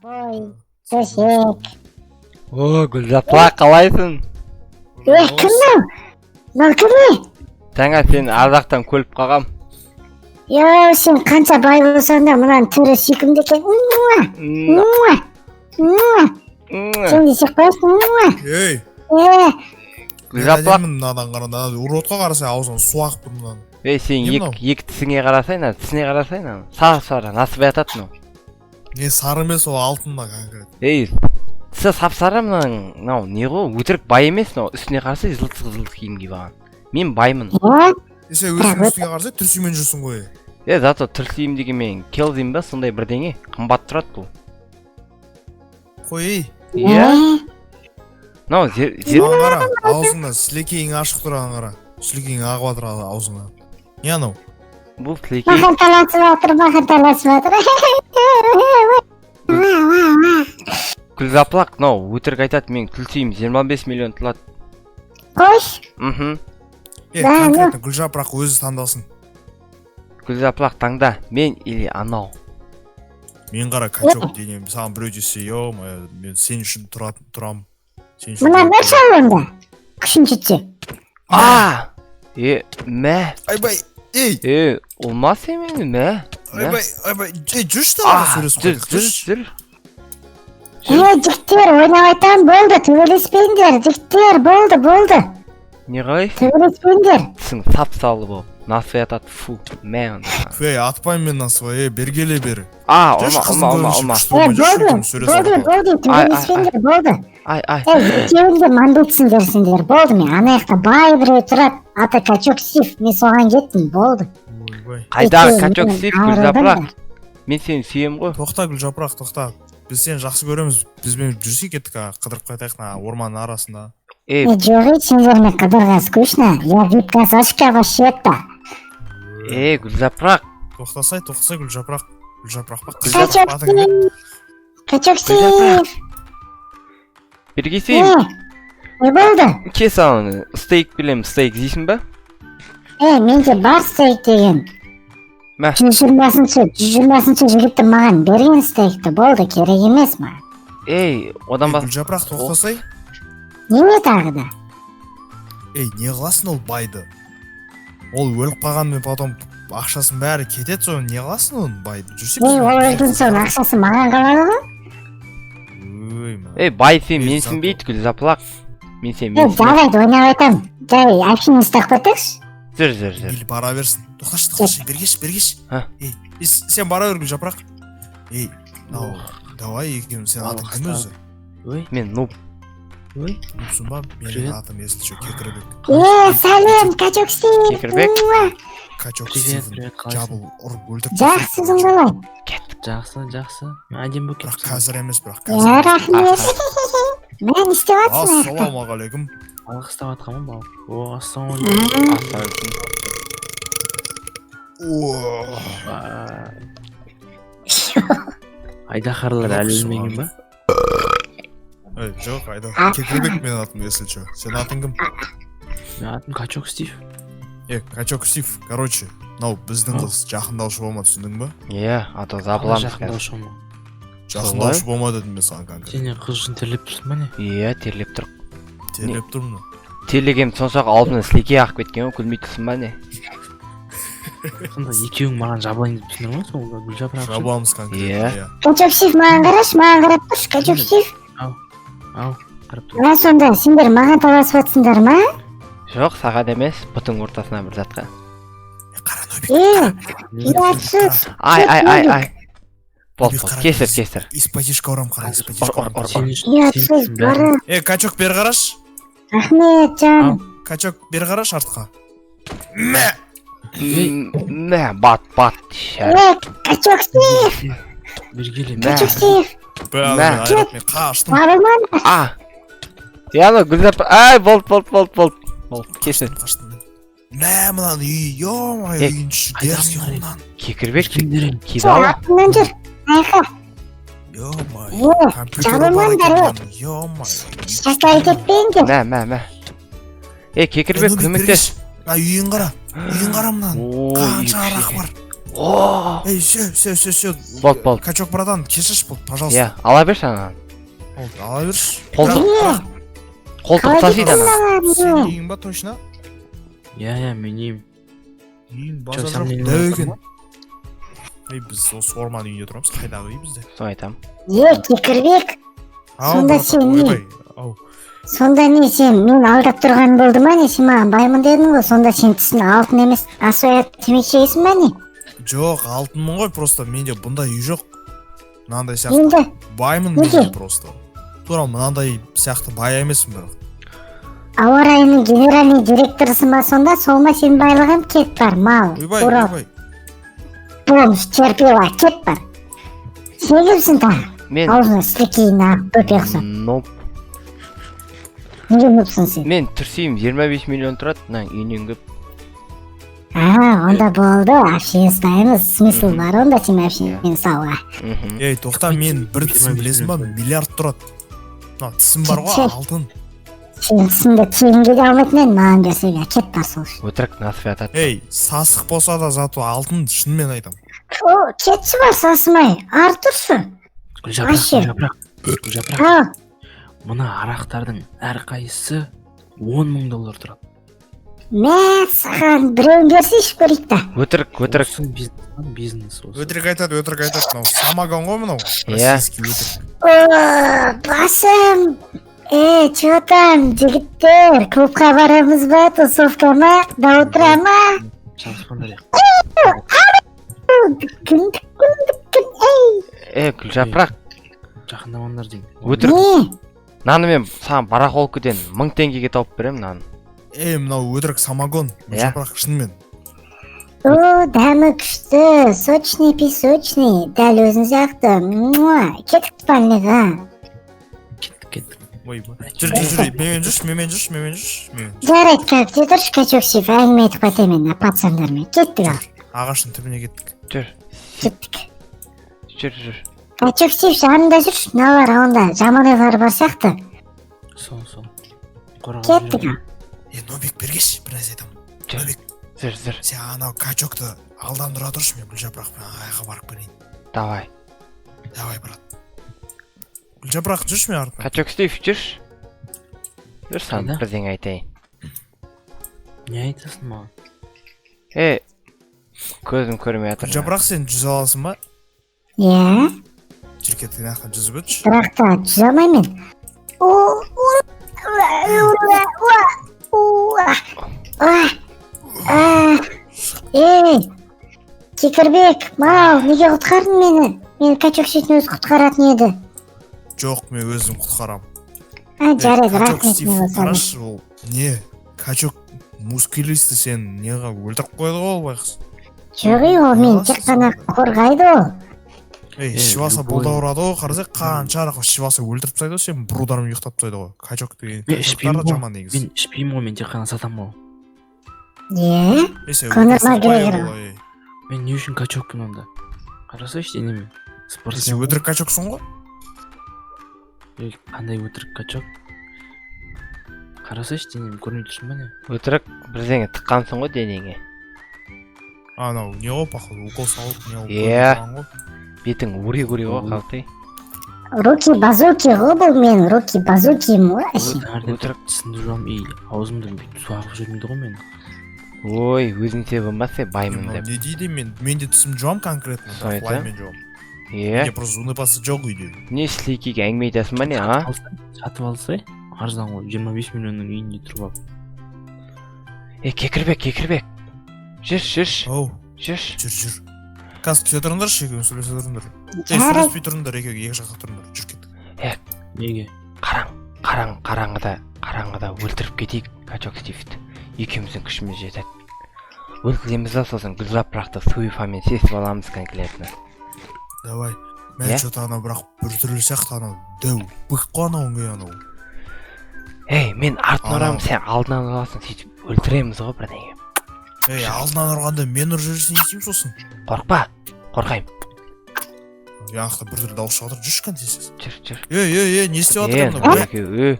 Ой, төсек. О, Гүлжапырақ, қалайсың? Е, кім мынау? Мынау кім, не? Жаңа сені ар жақтан көріп қалғам. Йоу, сен қанша бай болсаң да, мынаның түрі сүйкімді екен. Муа, муа, муа. Сен де сүйіп қоясың, муа. Ей! Е, Гүлжапырақ. Мынадан қара, мына уродқа қарасай, аузынан су ағып тұр мынаның. Ей, сен Не мынау? екі тісіңе қарасай, мына тісіне қарасай, мына сары сары насыбай атады мынау. Не сары емес, ол алтын да конкретно. Ей, тісі сап сары мынаның. Мынау не ғой, өтірік бай емес мынау. Үстіне қарасай, жылтық жылтық киім киіп алған. Мен баймын. Е, Е, сен өзің үстіңе қарасай, трусимен жүрсің ғой. Е, зато трусиім деген мен келдим ба, сондай бірдеңе қымбат тұрады бұл. Қой, ей. Иә. Е, Мынау зер зер Маған қара, аузыңда сілекейің ашық тұр, ана қара. Сілекейің ағып жатыр аузыңнан. Не анау? Бұл сілекей. Маған таласып жатыр, маған таласып жатыр. Гүлжапырақ, мынау өтірік айтады, мен трусиім 25 миллион тұрады. Қойш. Мхм. Е, Да, конкретно Гүлжапырақ өзі таңдасын. Гүлжапырақ, таңда, мен или анау. Мен қара, качок денем, саған біреу десе, ё-моё, мен сен үшін тұрам. Сен үшін Мына тұрам. бір шал онда. Күшің жетсе. А, е, мә. Айбай, ей, Е, ұрма сен мені, мә. айбай, айбай, ей, жүрші, А, давай сөйлесіп жүр, қайтайық, жүр, жүрші. жүр. Е, жігіттер, ойнап айтамын, болды, төбелеспеңдер, жігіттер, болды, болды. Не қалайсың? Төбелеспеңдер. Тісің сап салы болып насыбай атады, фу, мә онда. Ей, атпаймын мен насыбай, ей, бергеле бері. А, Жүрші, ұрма, қыздың ұрма, ұрма, көзінше ұрма. күшті Е, болмай, жүрші, болды, екеуміз сөйлесіп болды, алайық. болды, Ай, ай, төбелеспеңдер, болды. Ай, ай. Ей, екеуің де мандитсіңдерсіңдер, болды, мен ана жақта бай біреу тұрады, аты Качок Стив, мен соған кеттім, болды. Ойбай. Қайдағы Екеуің качок менен Стив, айырылдыңдар. Гүлжапырақ? Мен сені сүйемін ғой. Тоқта, Гүлжапырақ, тоқта. Біз сені жақсы көреміз, бізбен жүрсей, кеттік, а, қыдырып қайтайық мына орманның арасында. Ей. Е, жоқ, ей, сендермен қыдырған скучно, я вип казашка вообще-то. Ей, Гүлжапырақ. Тоқтасай, тоқтасай, Гүлжапырақ. Гүлжапырақ па? Качок Гүлжапырақ па атың кім еді? Стив, Качок Гүлжапырақ. Стив. Бері Е, келсей. не болды? Кел, саған стейк беремін, стейк жейсің ба? Е, менде бар стейк деген. Мә. 120-шы, 120-шы жігітті маған берген стейкті, болды, керек емес маған. Ей, одан Ей, бас. Гүлжапырақ, тоқтасай. Неме тағы да? Ей, не қыласың ол байды? Ол өліп қалғанмен потом ақшасының бәрі кетеді, соны не қыласың оны, байды? Жүрсе. Ей, ол өлген соң ақшасы маған қалады ғой. Ой, мә. Ей, бай сен Ей, менсінбейді, Гүлжапырақ. Мен сені Е, менсінбеймін. жарайды, ойнап айтамын. Жай, общение ұстап кетейікші. Жүр, жүр, жүр. Мейлі, бара берсін. Тоқташы, тоқташы, бергеші, бергеші. А? Ей, ей, сен бара бер, Гүлжапырақ. Ей, мынау, давай екеуміз, сен атың кім өзі? Ой, Мен нуб. ой. Нупсың ба? Менің Привет. атым, если что, Кекірбек. Е, сәлем, Качок Стив. Кекірбек. Муа. Качок Привет, Стивен. привет, қалайсың? Жабыл ұрып өлтіріп Жақсы, тастайды. өзің қалай? Жақсы, жақсы. Әдемі болып Бірақ кетіпсің. қазір емес, бірақ Е, қазір емес. рахмет. Мә, не істеп жатсың аяқта? Ассалаумағалейкум. Балық ұстап жатқанмын, балық. О, ассалаумағалейкум. Ассалаумағалейкум. О, Айдаһарлар әлі өлмеген ба? Ей, жоқ, айда. А. Кекірбек менің атым, если что. Сен атың кім? Менің атым Качок Стив. Е, Качок Стив, короче, мынау біздің А? қыз, жақындаушы болма, түсіндің ба? Иә, а то Қалай забыламыз қазір. жақындаушы болма? Жақындаушы болма дедім мен саған конкретно. Сен не, қыз үшін терлеп тұрсың ба, не? Иә, терлеп тұр. Терлеп тұрмын. Терлегенім соншалық, аузымнан сілекей ағып кеткен ғой, күлмей тұрсың ба, не? Сонда екеуің маған жабылайын деп тұрсыңдар ма сол Гүлжапырақ үшін? Жабыламыз конкретно. Иә. Иә. Качок Стив, маған қарашы, маған қарап тұршы, Качок Стив. Ау, қарап тұр. Мә, сонда сендер маған таласып жатсыңдар ма? Жоқ, саған емес, бұтың ортасына бір затқа. Е, қара, Нубик. Е, ұятсыз. Ай, ай, ай, ай. Болды, Нубик, болды, қара, кесір, кесір. Исподтишка ұрам, қара, исподтишка Ұр, ұрам. ұр, ұр. Сен үшін, сен Ұятсыз, үшін бәрі. бара. Е, качок, бері қарашы. Рахмет, жаным. Качок, бері қарашы артқа. Мә! Мә, бат, бат. Шәр. Е, Качок Стив, Бергеле. Мә. Качок Стив. Бә, Мә. мен айрат, мен қаштым. Табылмаңдар. А. Е, ана Гүлжапырақ. Ай, болды, болды, болды, болды. Болды, кесір. Қаштым мен. Мә, мынаның үйі, ё-моё, Е, үйінің іші дерзкий ғой мынаның. Кекірбек Кімдер? кидала. Артыңнан жүр. Айқа. Ё-моё, Е, компьютері бар жабылмаңдар, екен е. мынаның, ё-моё. Жастар кетпеңдер. Мә, мә, мә. Е, Е, Кекірбек, Нубик, көмектес. бергеші. Мына үйін қара, үйін қара мынаның. О, Қанша үй арақ күшті. бар. О! Ей, все, все, все, все. Болды, болды. Качок, братан, кешірші, болды, пожалуйста. Иә, ала берші ананы. Болды, ала берші. Қолтық. Не? Қолтық Қалай тасиды кеттің ана. мыналар, Сен не? үйің ба, точно? Иә, мен үйім. Үйің Чё, базар сен жоқ, менің дәу үйімде екен. тұрма? Ей, біз осы орманның үйінде тұрамыз, қайдағы үй бізде? Соны айтамын. Е, Кекірбек, Ау, Сонда братан, сен не? ойбай, ау. Сонда не, сен мен алдап тұрған болды ма, не? Сен маған баймын дедің ғой, сонда сен тісің алтын емес, асоя темекі шегесің ба, не? Жоқ, алтынмын ғой, просто менде бұндай үй жоқ. Мынандай сияқты. Енді Баймын Неге? мен просто. Тура мынандай сияқты бай емеспін бірақ. Ауа райының генеральный директорысың ба сонда? Сол ма сенің байлығың? Кет бар, мал, Ойбай, урод, ойбай. бомж, терпила, кет бар. Сен кімсің тағы? Мен Аузыңа сілекейін ағып, бөпе ұқсап. Ноп. Неге нопсың сен? Мен түрсейім 25 миллион тұрады, мынаның үйінен көп. А, онда болды, общение ұстаймыз, смысл Мгм. бар онда сен общение ұстауға. Ей, тоқта, мен бір тісім, білесің ба, миллиард тұрады. Мына тісім бар ғой, Кетші. алтын. Сен тісіңді тегінге де алмайтын едің, маған берсе, я, кет бар сол үшін. Өтірік насып атады. Ей, сасық болса да, зато алтын, шынымен айтамын. Фу, кетші бар, сасымай, ары тұршы. Гүлжапырақ, Вообще. Гүлжапырақ, Гүлжапырақ. Ау, Мына арақтардың әрқайсысы 10 000 доллар тұрады. Мә, саған біреуін берсе, ішіп көрейік та. Өтірік, өтірік. Осы бизнес, бизнес осы. Өтірік айтады, өтірік айтады, мынау самогон ғой мынау. Иә. Российский өтірік. О, басым. Е, че там, жігіттер, клубқа барамыз ба, тусовка ма, до утра ма? Шабыспаңдар. Күн, күн, күн, ей. Е, Гүлжапырақ, Жақындамаңдар деймін. Өтірік. Не? Наны мен саған барахолкіден 1000 теңгеге тауып беремін наны. Ей, мынау өтірік самогон. Иә. Жапырақ, шынымен. О, дәмі күшті, сочный песочный, дәл өзің сияқты. Муа, кеттік спальныйға. Кеттік, кеттік. Ойбай. Жүр, жүр, жүр, менімен жүрші, менімен жүрші, менімен жүрші, менімен. Жарайды, как те тұршы, качок Стив, әңгіме айтып қайтайын мен пацандармен. Кеттік ал, Ағаштың түбіне кеттік. Жүр, кеттік. жүр, жүр. Качок Стив, жанында жүрші, мыналар онда жаман ойлары бар сияқты. Сол, сол. Қораға Кеттік жүремін. ал. Е, Нобик, бергеші, бір нәрсе айтамын. Жүр. Нобик, Жүр, жүр. сен анау качокты алдандыра тұршы, мен Гүлжапырақпен аяққа барып келейін. Давай. Давай, брат. Гүлжапырақ, жүрші мен артынан. Качок Стив, жүрші. Жүр, саған Қайда? бірдеңе айтайын. Не айтасың маған? Е, көзім көрмей жатыр. Гүлжапырақ, сен жүзе аласың ба? Иә, Жүр, кеттік, мына жақтан жүзіп өтші. Бірақ та жүзе алмаймын мен. О, о, уа, уа, уа, уа, а, ей, Кекірбек, мал, неге құтқардың мені? Мені качок Стивтің өзі құтқаратын еді. Жоқ, мен өзім құтқарамын. А, Ей, жарайды, качок рахмет, Стив, не болса да. қарашы, ол не, качок мускулистый, сен неға өлтіріп қойды ғой ол байғұс. Жоқ, ей, ол мені тек қана қорғайды ол. Ей, Е, ішіп алса любой- бұл да ұрады ғой, қарасай, қанша арақ ішіп алса өлтіріп тастайды ғой, сен бір удармен ұйықтап тастайды ғой. Качок деген Мен качоктар ішпеймін да ғой. жаман негізі. Мен ішпеймін ғой, мен тек қана сатамын ғой. Е, Ей, сен Конор өтірік сатпай Макгрегор. ол, ей. Мен не үшін качокпын онда? Қарасайшы денеме. Сен Спортсмен. өтірік качоксың ғой. Ей, қандай өтірік качок? Қарасайшы денеме, көрмей тұрсың ба, не? Өтірік бірдеңе тыққансың ғой денеңе. Анау не ғой, походу, укол салып, не ол Иә. көрініп тұрған ғой. Бетің ури гури ғой, қалтай. Руки базуки ғой бұл менің, руки базукиім ғой әшейін. Таңертең Өтірік. тісімді жуамын и аузымды бүйтіп су ағып жүрмейді ғой менің. Ой, өзің себін ба, сен баймын Мынау деп. не дейді, мен де тісімді жуамын конкретно, Сол бірақ айтамын. лаймен жуамын. Иә. Менде просто зубной паста жоқ үйде. Не, сілекейге әңгіме айтасың ба, не, а? Сатып алсай, арзан ғой, 25 миллионның үйінде тұрып алып. Е, Кекірбек, Кекірбек. Жүрші, жүрші, Оу, жүрші. жүр, жүр. Қазір түсе тұрыңдаршы, екеуің сөйлесе тұрыңдар. Ей, Жарайды. сөйлеспей тұрыңдар, екеуің екі жаққа тұрыңдар. Жүр, кеттік. Неге? Қараң, қараң, қараңғыда, қараңғыда өлтіріп кетейік качок Стивті. Екеуміздің күшіміз жетеді. Өлтіреміз да, сосын Гүлжапырақты суефамен сесіп аламыз конкретно. Давай. Мә, Иә? что-то анау бірақ біртүрлі сияқты, анау дәу бык қой анау, не анау. Ей, мен артынан Анау. ұрамын, сен алдынан ұрасың, сөйтіп өлтіреміз ғой бірдеңе. Ей, алдынан ұрғанда мен ұрып жіберсем, не істеймін сосын? Қорықпа, қорқаймын. Жақта біртүрлі дауыс шығып жатыр, жүрші, кәне, тез. Жүр, жүр. Ей, ей, ей, не істеп жатыр Е, мынау? екеуі, е.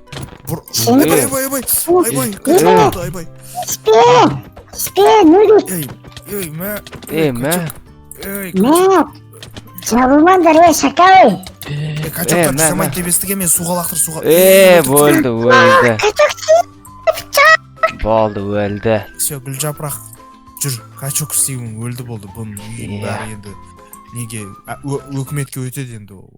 Сен- Ойбай, ойбай, ойбай, ойбай, Е. ойбай. Түспе, түспе, Нурик. Ей, ей, мә. Ей, мә. Ей, Мә, жабылмаңдар, ей, шакалы. ей, качоктар Е, мә, жасамайды мә. деп естіген мен, суға лақтыр, суға. Е, болды, өлді. Качок. Болды, өлді. Все, гүл жапырақ, жүр. Качок Стивен өлді, болды. Бұның үйінің Иә. бәрі енді неге, өкіметке өтеді енді ол.